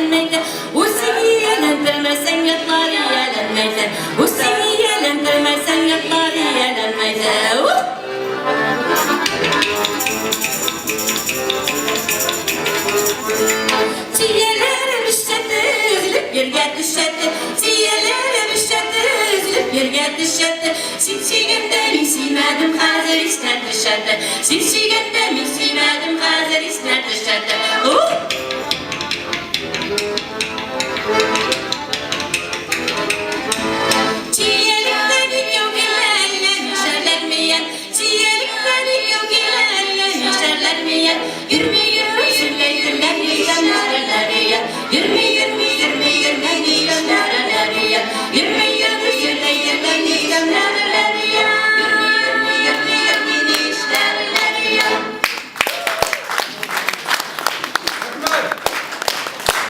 ияләнмәйде. Үзең ияләндермәсәң, ятлар ияләнмәйде. Үзең ияләндермәсәң, ятлар ияләнмәйде. Ух! Төяләр эшчәте, өзелеп ергә төшәте. Төяләр эшчәте, өзелеп ергә төшәте. Син сөйгәндә мин сөймәдем, хәзер истә төшәте.